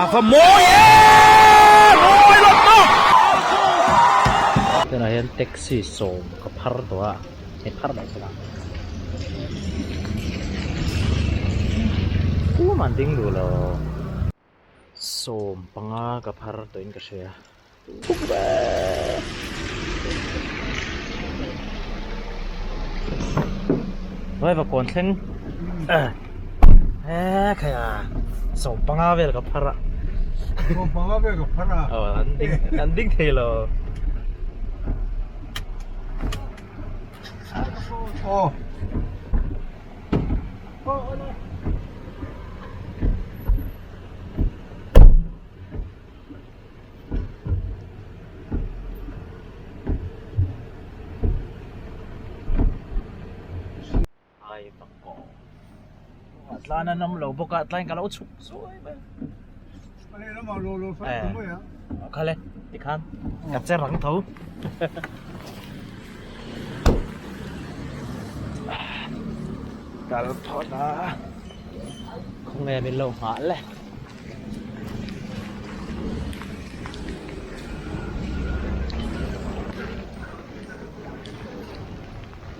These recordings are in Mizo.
A va mawi e! Mawi lo tawp! Tunah hian taxi sawm ka phar tawh a, hei phar mai sela. Tum an ding duh lo. 15 ka phar tawhin ka hria. Driver kawn thleng eh khai a 15 vel ka phar a 15 vel ka phar a aw an ding an ding thei lo aw Ai vak aw tlan an awm lo bawk a tlaiin ka lo chhuk zuai mai a kal e tikhan ka che rang tho kal phawt a khawnge min lo nghah le.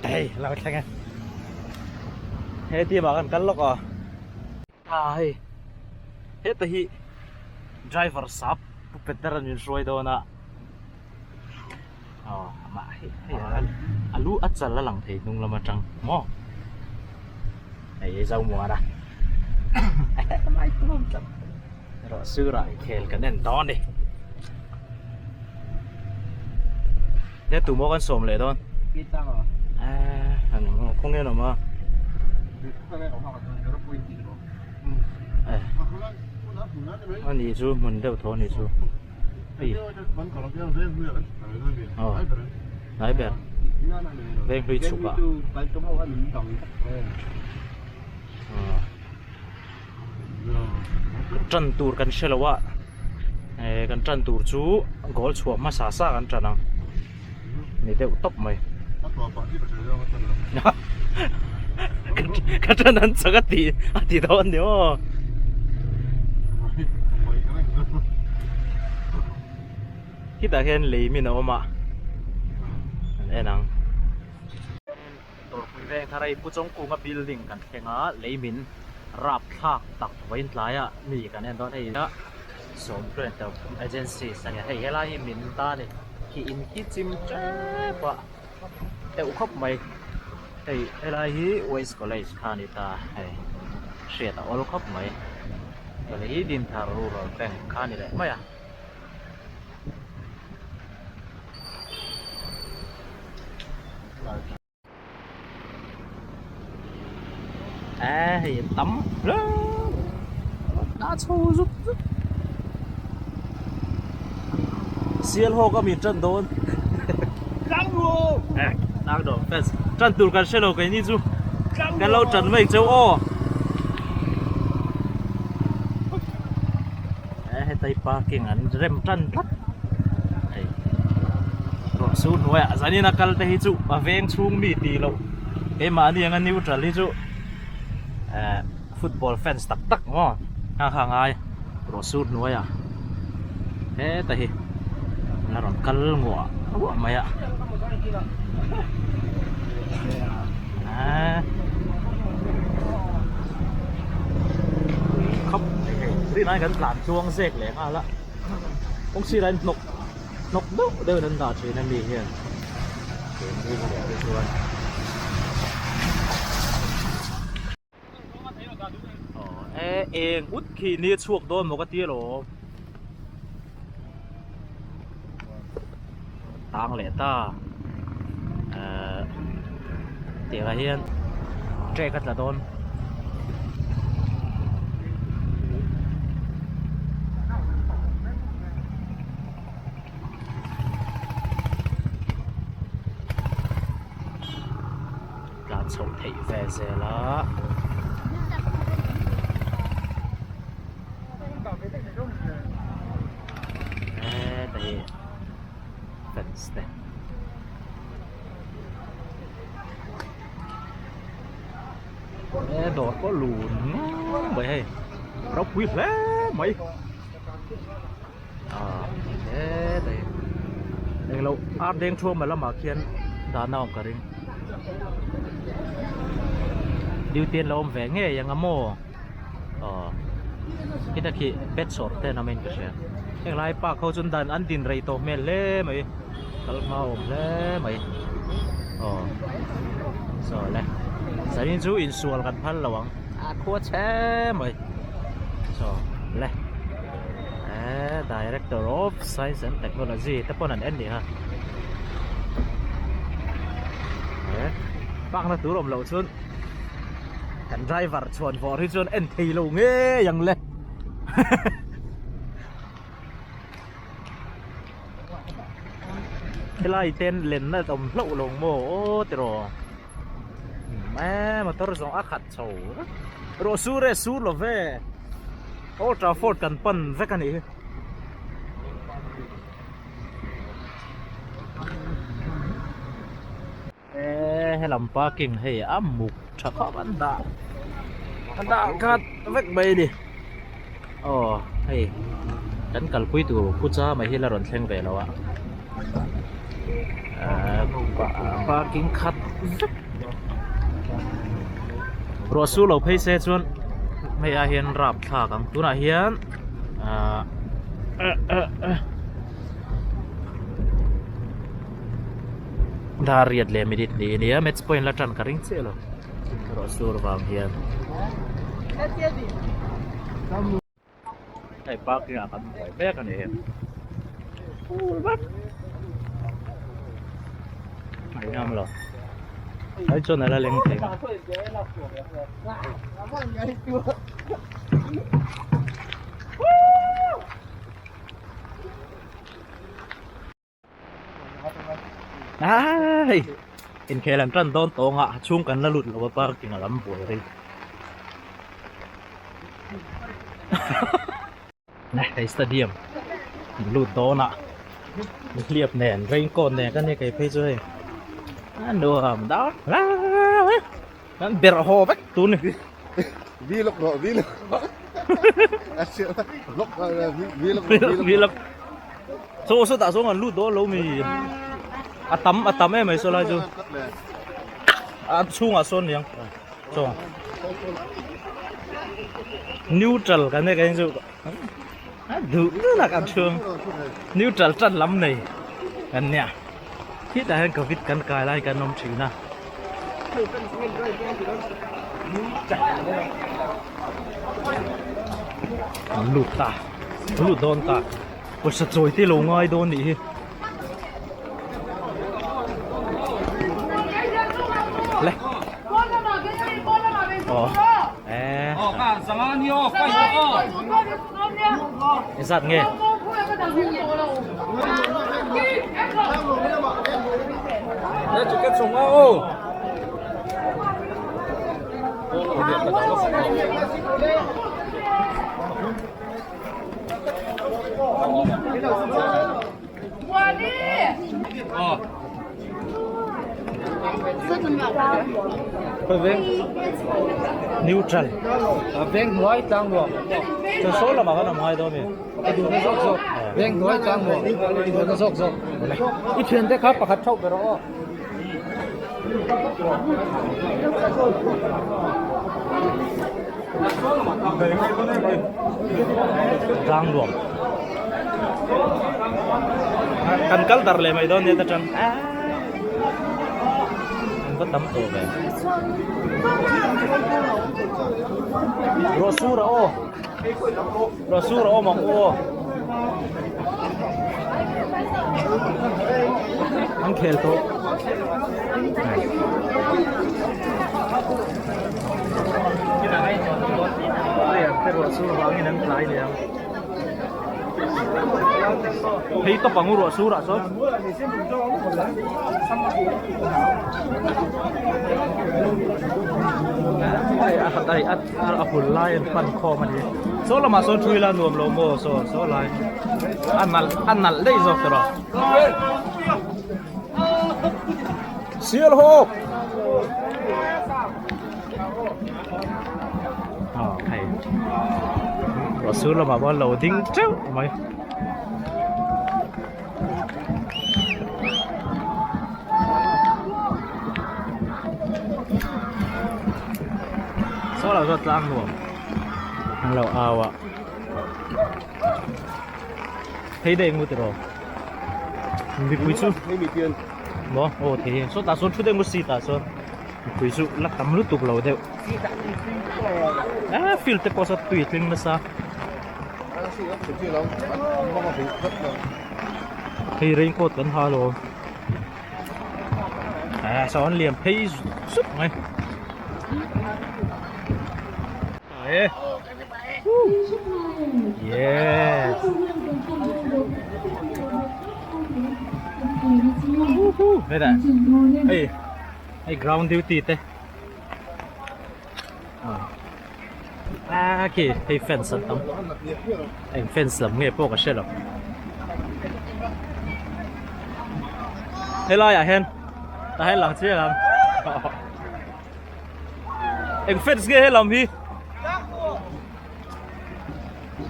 Hei lo thleng e he team ah kan kal lawk aw a hei heta hi driver sap pu Peter an min hruai dawn a aw amah hi hei a lu a chal a lang thei hnung lam atang maw. Hei Zomuana erawh sirah inkhel kan en dawn a ni nia tu maw kan sawm leh dawn khawnge an awm a ani chu hmun deuh tho ani chu hei aw hnai ber veng hlui chhuk ah tan tur kan hre lo a eh kan tan tur chu goal chhuah hmasa sa kan tan ang ni deuh tawp mai ka tan an chak a ti a ti dawn ni maw. Khitah khian lei min a awm a an en ang. Dawrpui veng thar hei Pu Chawngkunga building kan thleng a lei min rap thlak tak vawiin tlaiah mi kan en dawn hei Sawmtluan Terphum Agencies a nia hei helai hi min ta a ni khi in khi chim tep a deuh khawp mai hei helai hi West College kha a ni ta hei hriat a awl khawp mai hei hi Dinthar Rural Bank kha a ni leh mai a. À hei tắm đã chho zuk zuk sial ho ka mi tan dawn tlang dawn fans tan tur kan hre lo keini chu kan lo tan mai cheu aw Hetai parking an rem tan tlat hei ruah sur hnuaiah zanin a kal te hi chu a veng chhung mi tih loh keimahni anga neutral hi chu eh football fans tak tak maw kha kha ngai ruah sur hnuaiah heta hi la rawn kal nguah nguah mai a eh. Khawp mai hei rinai kan tlan tluang zek leh nghal a kawng sirah hian hnawk hnawk deuh deuh in an dah thin a mi hian keini bulah te chuan aw e eng ut khi ni a chhuak dawn maw ka ti alawm tang leh ta ehh tiangah hian trek a tla dawn. Tlan chhoh theih ve zel a. Heta hi fence te he dawr pawh lun mai hei ropui hle mai. Aaa hetlai englo ar deng thuama lamah khian dahna a awm ka ring duty an lo awm ve ngei ang a maw aw khita khi pet sawr te an awm in ka hria heng lai park ho chuan dan an din rei tawh hmel hle mai kal hma a awm hle mai aw saw le zanin chu insual kan phal lo ang a khua chhe mai saw le. Eee Director of Science and Technology te pawn an en nih kha he park na tur awm loh chuan kan driver chhuan vawr hi chuan en thei lo ngei ang le helai ten lenna awm hlauh lo maw aw tiraw eee motor zawng a khat chho rawh sur e sur lo ve. Old Trafford kan pan vek a nih hi. Eee helam parking hei a muk tha khawp an dah an dah khat vek mai a ni aw hei kan kalpui tur khucha mai hi la rawn thleng ve lo a eee parking khat vek. Ruah su lo phei se chuan hei ah hian rap thlak ang tunah hian ahh dar riat leh minute ni ania match point la tan ka ring chiah lo ruah sur vang hian. Hei parking ah kan buai mek a ni full vek a inang lo ai chuan ala leng thei Hei inkhel an tan dawn tawng a chhung kan la lut lo a parking a lam buai rei hei stadium an lut dawn a nihliap nen raincoat nen ka nia kei phei chu hei a nuam dawn kan berh haw vek tur ni. Vlog rawh vlog vlog vlog vlog Saw saw tah sawn an lut dawn lo mi a tam a tam em mai saw lai chu a chhungah sawn niang chaw neutral kan nek ang chu a duh duh lah kan chhung neutral tan lam nei kan nia khitah hian covid kan kai lai kan awm thin a. An lut ta an lut dawn ta pawisa chawi te lo ngai dawn nih hi le aw eh zat nge Neutral Veng hnuai tlang nuam Chuan saw lamah khan a awm ngai dawn a mi I duhna zawk zawk Veng hnuai tlang nuam I duhna zawk zawk I thiante kha pakhat thauh ber aw. Tlang nuam Kan kal dar leh mai dawn nia ta tang An va tam tawh ve Ruah sur a aw Ruah sur a awm ang u aw An khel tawh Ruah sur vangin an tlai leh ang Phei tawp ang u ruah surah sawn. Hei a hei a a hul lai an pan khawm a ni. Saw lamah sawn thui la nuam lo maw saw saw lai a nalh a nalh daih zawk tawh. Sial hawk! Aw hei ruah sur lamah pawh an lo ding teuh mai. Saw lo saw tlang nuam an lo au a thei daih ngut rawh mipui chu maw aw thei saw tah sawn thu deuh ngut seat ah sawn mipui chu la tam lutuk lo deuh ah field te pawh saw tui a tling nasa hei raincoat kan ha alawm. À saw an liam phei sup mai e yes đây này hei ground duty te a khi hei fans an tam eng fans lam nge pawh ka hre lo helai ah hian tah hian lang chiang ang eng fans nge helam hi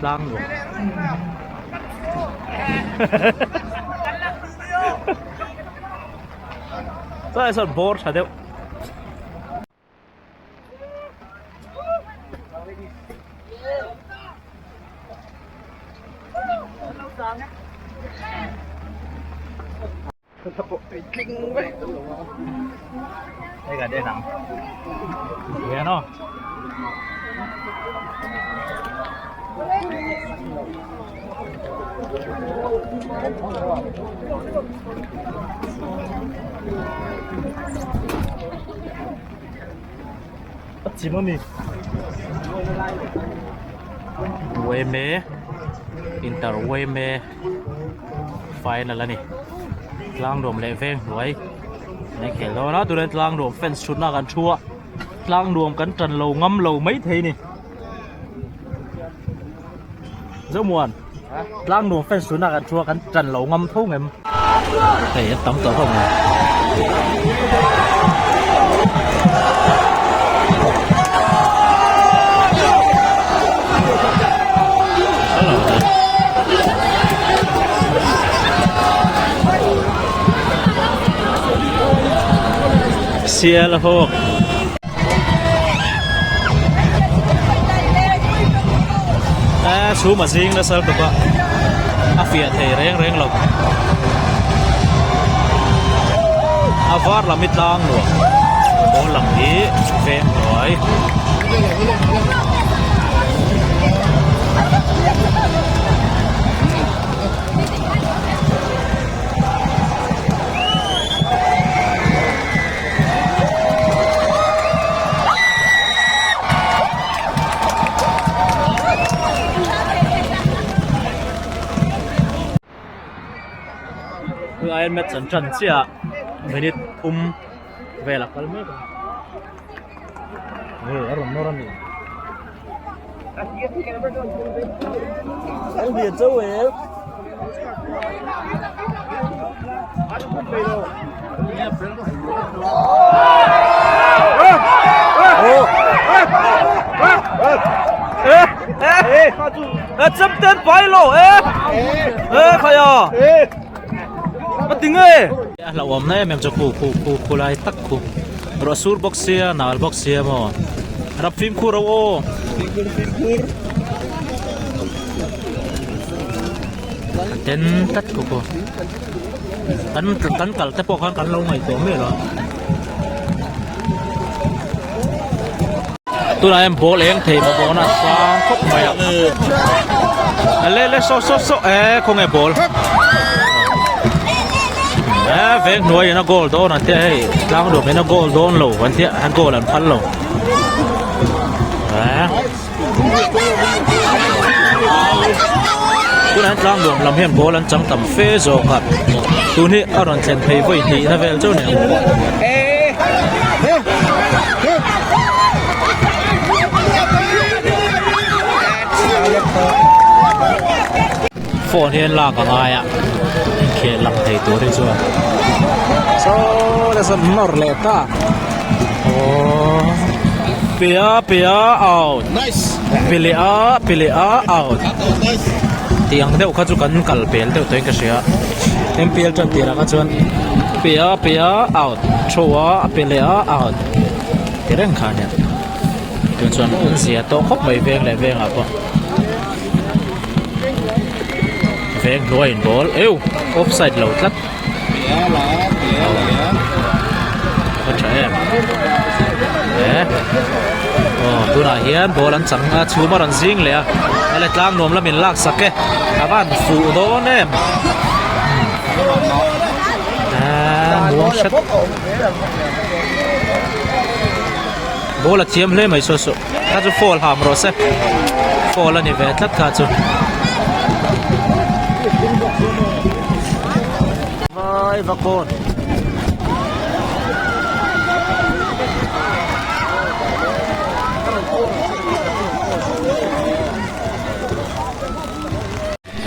tlang nuam chuan sawn bawr tha deuh. Đây là đây nặng. Nghe nó. A chim a mi Weme inter Weme final a ni tlang nuam leh veng hnuai an inkhel dawn a tunah hian tlang nuam fans thutna kan thu a tlang nuam kan tan lo ngam lo maithei a ni Zomuan tlang nuam fans thutna kan thu a kan tan lo ngam tho ngem. Hei an tam tawh hlawm mai. Sial hawk. A chhum a zing nasa lutuk a a fiah thei reng reng lo a var lam hi tlang nuam pawn lam hi veng hnuai. Iron match an tan chiah a minute thum vel a kal mek a hei a rawn nawr a ni A hlauhawm na em em chu khu khu khu khu lai tak khu ruah sur bawk sia nal bawk sia maw rap fimkhur ho aw a ten tlat khu khu kan kan kal te pawh khan kan lo ngaihtuah miah lo a tunah hian ball eng thei mamawhna a sang khawp mai a le le saw saw saw e khawnge ball e veng hnuai in a goal dawn an tia hei tlang duam in a goal dawn lo an tia a goal an phal lo e tunah hian tlang duam lam hian ball an chang tam fe zawk a tun hi a rawn thlen phei vawi hnih na vel chauh a ni ang. Phone hian lak a ngai a inkhel lang thei tur hi chuan saw nasa nawr leh ta aww pe a pe a out pe leh a pe leh a out tih ang deuh kha chu kan kal pel deuh tawhin ka hria M_P_L tan tirah kha chuan pe a pe a out throw a pe leh a out ti reng kha ania. Tun chuan an zia tawh khawp mai veng leh vengah pawh. Veng hnuai in ball eu offside lo tlat. A tha em. E. Aw tunah hian ball an chang a chhum a rawn zing leh a. Ele tlang nuam lamin lak sak e. A van fuh dawn em. A muang hret. Ball a thiam hle mai saw saw. Kha chu foul ham rawh se. Foul a ni ve tlat kha chu. Vai va kawn.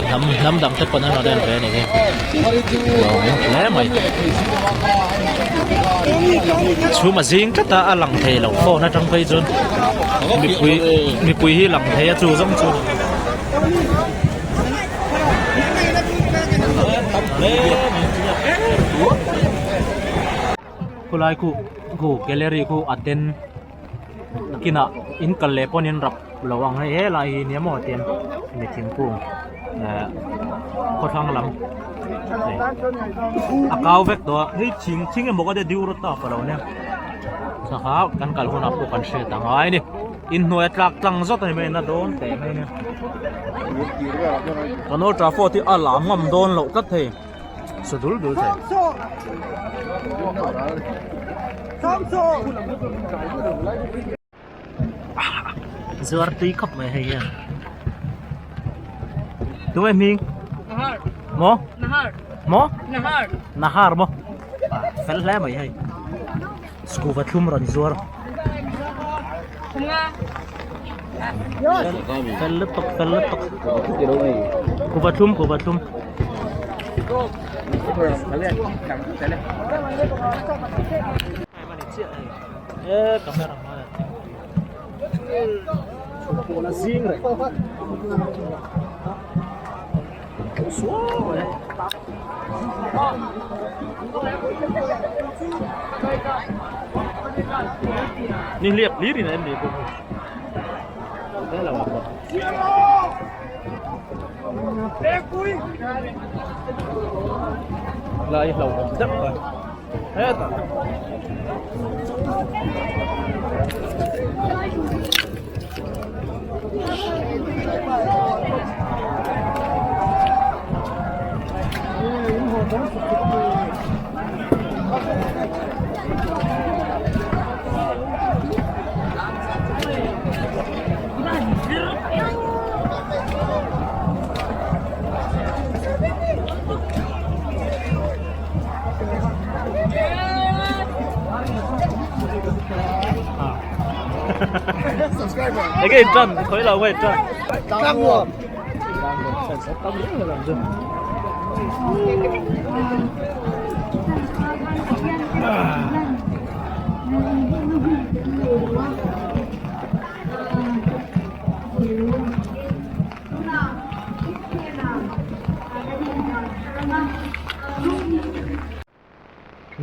Hnam hnam dang te pawn an rawn en ve a ni hi. Lawm hle mai. Chhum a zing tlat a, a lang thei lo phone atang phei chuan mipui mipui hi lang thei a chu zawng chu. Khulai khu khu gallery khu a den kinah in kal leh pawn in rap lo ang hei helai hi nia maw tian mi thingkung eh khawthlang lam hei a kau vek tawh a hei thing thing emaw ka tia diu rawt tak a lo nia sangha kan kal hunah pawh kan hriat a ngai a ni inhnuai a tlak tlang zawt a ni mai a na dawn teh mai a nia kan old trafford hi a lam ngam dawn loh tlat thei. Sa dul dul thei. Zuar tui khawp mai hei hian. Tunge hming? Nahar. Maw? Nahar. Maw? Nahar. Nahar maw? Fel hle mai hei. Scuba thlum rawn zuar. Nga. Fel lutuk fel lutuk. Kuva thlum kuva thlum. E camera man. Pawh zing reng. Ni hliap hlir in a en ve bawk a ni. Lai hlauhawm deuh a hetah. Enge in tan khawi lo nge in tan Tlang nuam.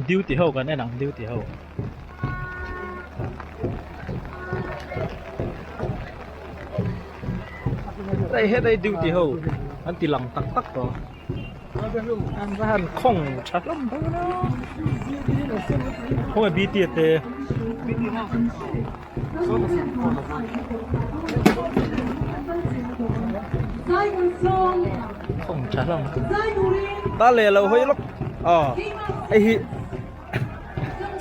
Duty ho kan en ang duty ho. Hei hetlai duty ho an ti lang tak tak tawh an va han khawng tha hlawm dawn a khawnge bt te. Khawng tha hlawm ta leh lo hawi lawk aw hei hi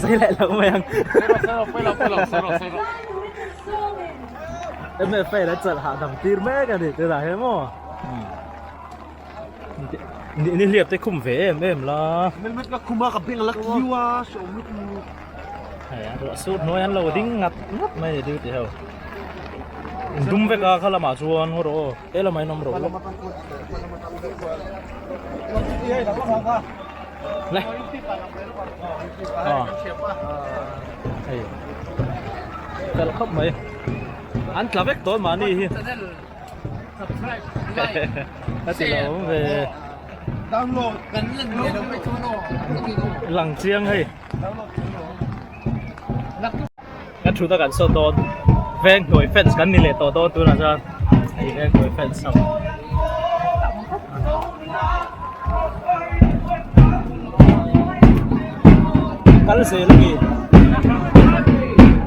sei leh lo mai ang mfa la chawlh hahdam tir mek a ni tunah hian maw. Ni hliap te khum ve em em la. Helmet ka khum a ka beng la kiu a hreawm lutuk. Hei a ruah sur hnuai an lo ding ngat ngat mai ni duty ho. In dum vek a kha lamah chuan haw rawh aw he lamah in awm rawh u. Le. Aw. Hei. Kal khawp mai. An tla vek dawn mahni hi. A ti lo ve. Lang chiang hei. Kan thu ta kan sawn dawn. Veng hnuai fans kan ni leh tawh dawn tunah chuan hei veng hnuai fans ho. Kal zel a ni.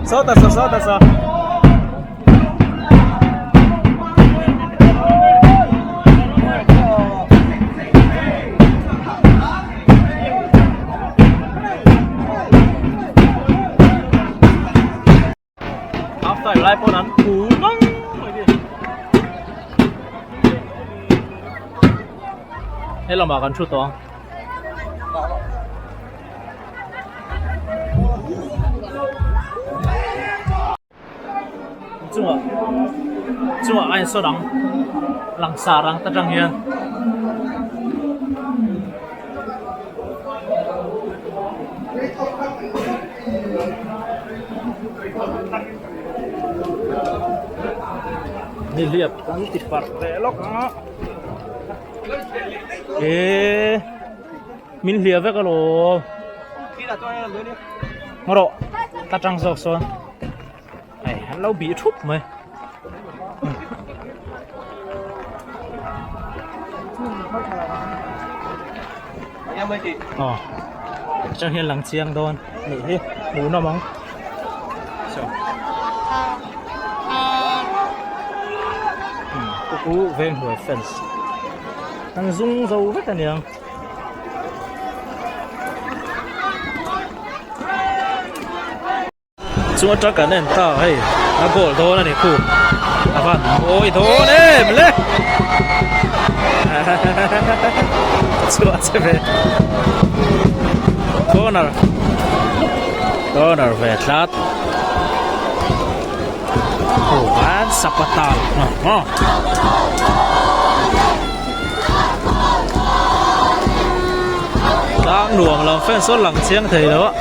Sawta saw sawta saw. Half time lai pawn an phu ngang mai ni. He lamah kan thu tawh ang. Chungah chungah a insawn ang langsar ang ta tang hian. Nihliap kan ti parh leh lawk ang a eee min hliah vek alawm ngaw rawh ka tang zawk sawn hei an lo bih thup mai. Aw atang hian lang chiang dawn nih hi hmuh nawm ang saw u veng hnuai fence an zung zo vek aniang. Chung atang kan en ta hei a goal dawn a ni khu a van mawi dawn em le chhuah che ve corner corner ve tlat oh an sapatal Tlang nuam lam fans sawn lang chiang thei lo a.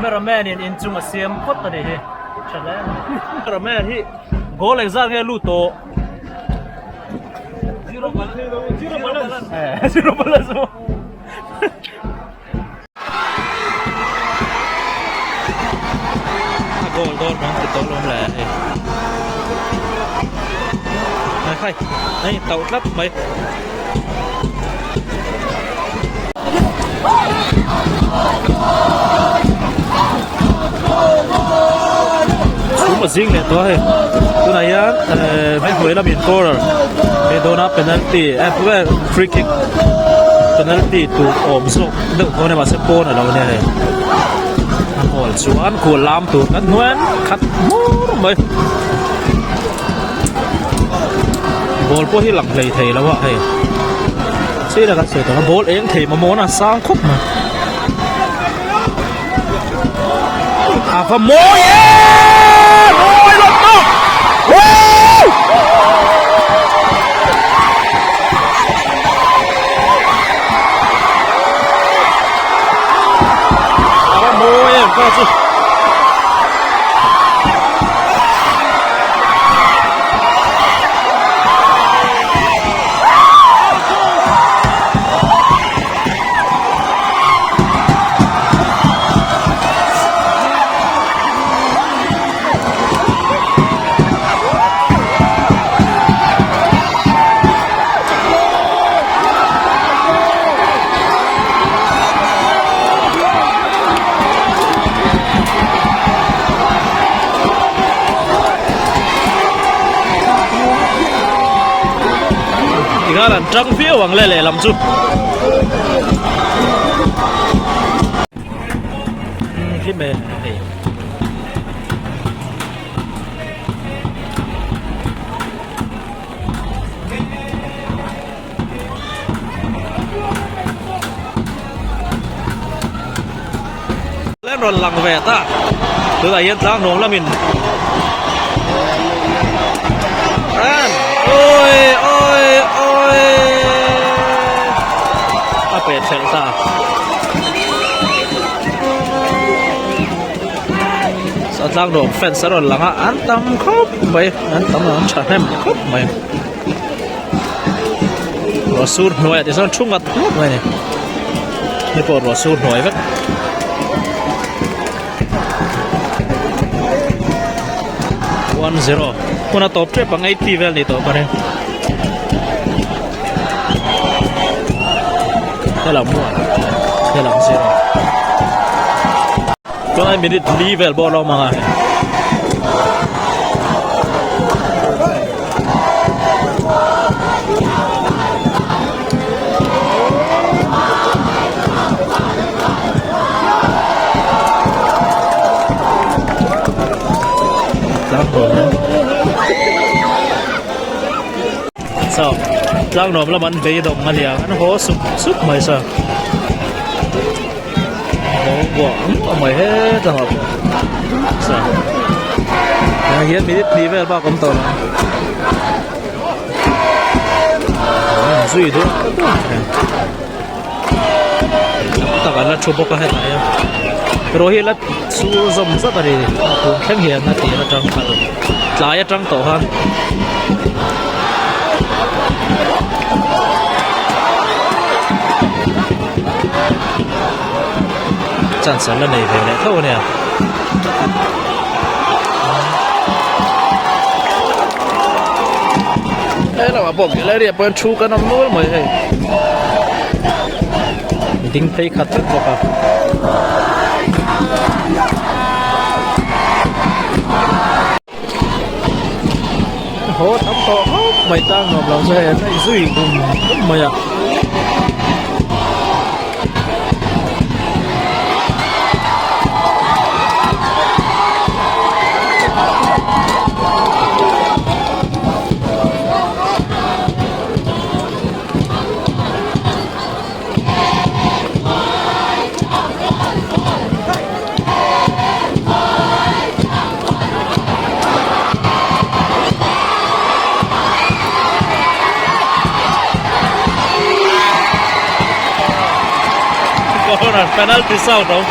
Cameraman in inchung a siam phawt a ni hi tha hle mai cameraman hi goal engzat nge lut tawh zero balance zero balance maw. A goal dawn bang ti tawh lawm le hei. Hai khai, hei tauh tlat mai. Chhum a zing leh tawh a hei. Tunah hian eh hmeichhe lamin corner he dawna penalty eh free kick penalty tur awm zawk. Deuh dawn e mahse pawn a lo nia hei a goal chuan khual lam tur kan hnuai khat hmur mai ball pawh hi lang hlei thei lo a hei sir a kan sawi tawh a ball eng thei mamawh na a sang khawp mai a va mawi em mawi lawk tawk woo A va mawi em ka chu. Tingan an tang viau ang le lehlam chu. Khi me hei. Len rawn lang ve ta tunah hian tlang nuam lamin. Ran oi oi oi a pet hrelh ta. A tlang nuam fans a rawn lang a an tam khawp mai an tam an thahnem khawp mai ruah sur hnuaiah tichuan thu ngat ngat mai a ni hei pawh ruah sur hnuai vek. 1-0 hun a tawp tep ang 80 vel ni tawh ka ring helam 1 helam 0 Tunai minute li vel bawk lo mang a. Saw tlangnuam lam an beidawng a nia an haw sup sup mai saw haw buah ang mai hetah pawh saw ah hian minute hnih vel bak awm tawh lo zui duah duah tak an la thu bawk a hetah hian rawh hi la chhur zawm zat a ni tun thleng hian a tir atang kal tlai atang tawh khan chance an la nei ve leh tho a nia. He lamah pawh gallery ah pawh hian thu kan awm nual mai hei ding phei khat vek bawk a. Haw tam tawh khawp mai tang nuam lo chu hei an la inzui dum dum mai a. Corner penalty sound awm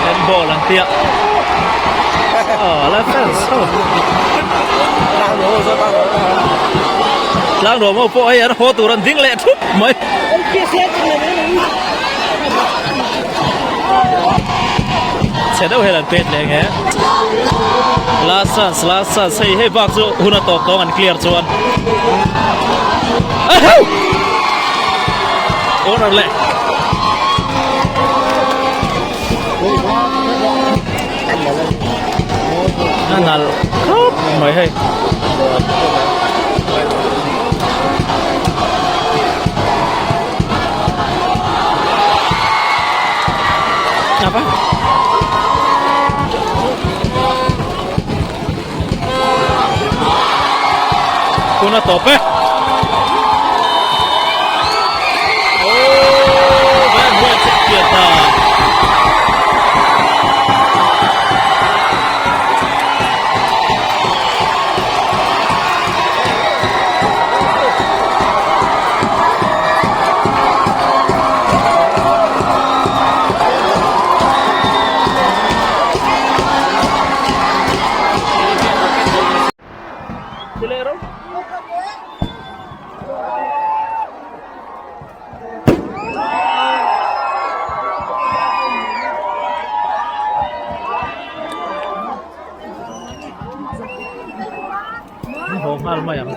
handball an tia la fans ho tlang nuam ho pawh hei an haw tur an ding leh thup mai. Chhe deuh hian an pet leh nge last chance last chance hei hei bak chu hun a tawp tawng an clear chuan ahau corner leh a nal khawp mai hei. Apa? Kuna tawp e. Oh, van huat che pian ta. Haw nghal mai ang.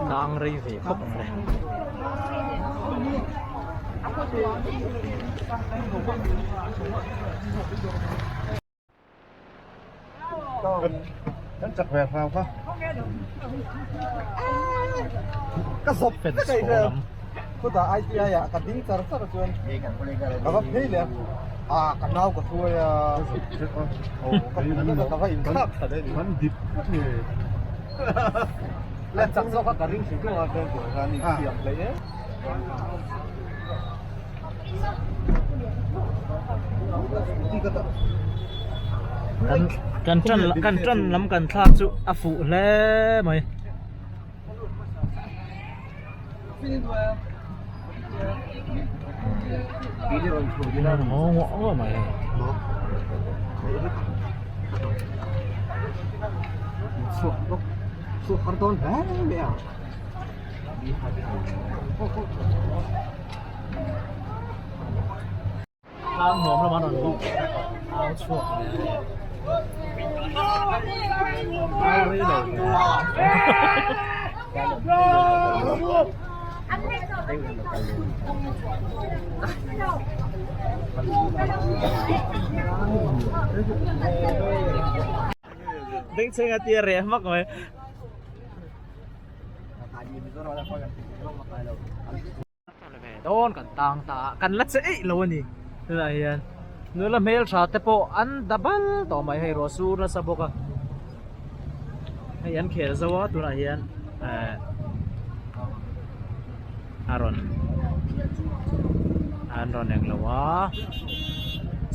Tang rei ve khawp ang le. Kan chak ve hlau kha. Ka zawp Fence vek pawl lam. Chutah ITI ah ka ding char char chuan ka va phei leh a, ah ka nau ka hruai a, ka hmu vek a ka va inthlak tha daih ni. La chak zawk a ka ring hrim hrim a Bangalore khan inthiam hle e. Kan kan kan tan lam kan thlak chu a fuh hle mai. Tlang nuam lama rawn luh au chhuak leh a ni. Au rei lo Bengchheng a tia reh hmak mai. Dawn kan tang ta a kan la che eih lo a ni tunah hian nula hmeltha te pawh an dabal tawh mai hei ruah sur nasa bawk a hei an khel zo a tunah hian ehh a rawn an rawn englo a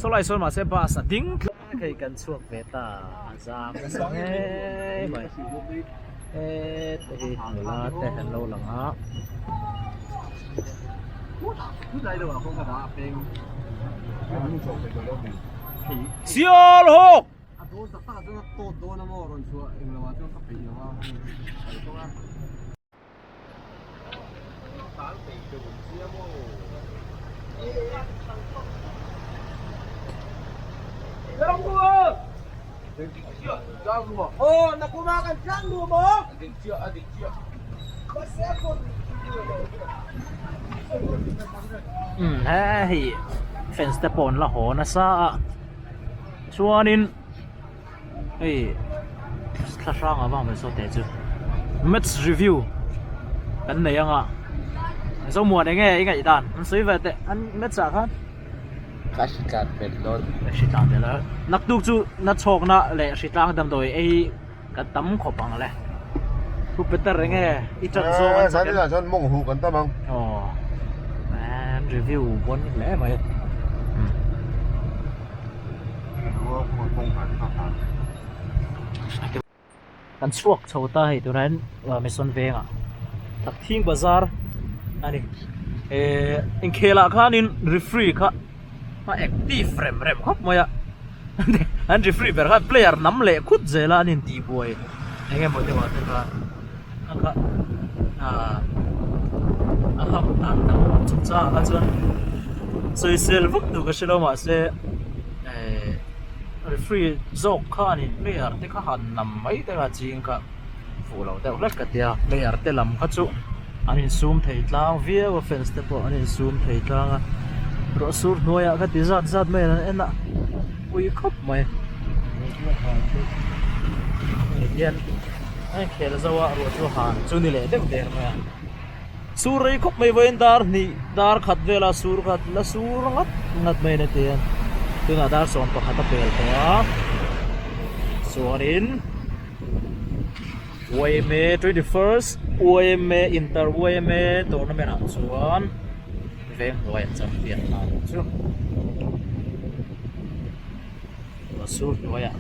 sawlai sawn mahse bus a ding tlat hei kan chhuak ve ta a zam nasa ngei mai. Heta hi nula te an lo lang a. Sialhawk! Umm he hei fans te pawh an la haw nasa a chuanin hei thla hrang avang mai saw teh chu match review kan nei anga Zomuan enge i ngaihdan an sawi ve teh an match ah khan. Ka hri tlan pel dawn. Ka hri tlan pel a. Naktuk chu na chhawkna leh hri tlang damdawi ei kan tam khawp ang le. Pu Peter enge i chan zawng an chak em? Zan chuan mawng huh kan tam ang. Aw. An review bawn hle mai. Kan chhuak chho ta hei tunah hian Mission Vengah Thakthing Bazar a ni. Ehh inkhelah khanin referee kha a active rem rem khawp mai a an referee ber khan player nam leh khut zel a an intihbuai eng emaw deuh ah te khan a kha ahh a ham dan dang chungchangah kha chuan sawisel vak tur ka hre lo mahse ehh. Referee zawk khanin player te kha han nam mai deuh a ching kha fuh lo deuh hlek ka tia player te lam kha chu an insum thei tlang viau a fans te pawh an insum thei tlang a ruah sur hnuaiah kha ti zat zat mai an en a pui khawp mai tihian a inkhel zo a ruah chu han chu ni leh deuh der mai a. Sur rei khawp mai vawiin dar hnih dar khat vela sur khat la sur ngat ngat mai na ti a tunah dar 11 a pel tawh a chuanin YMA 21st YMA inter YMA tournament ah chuan veng hnuai an champion ta ang chu sur hnuaiah.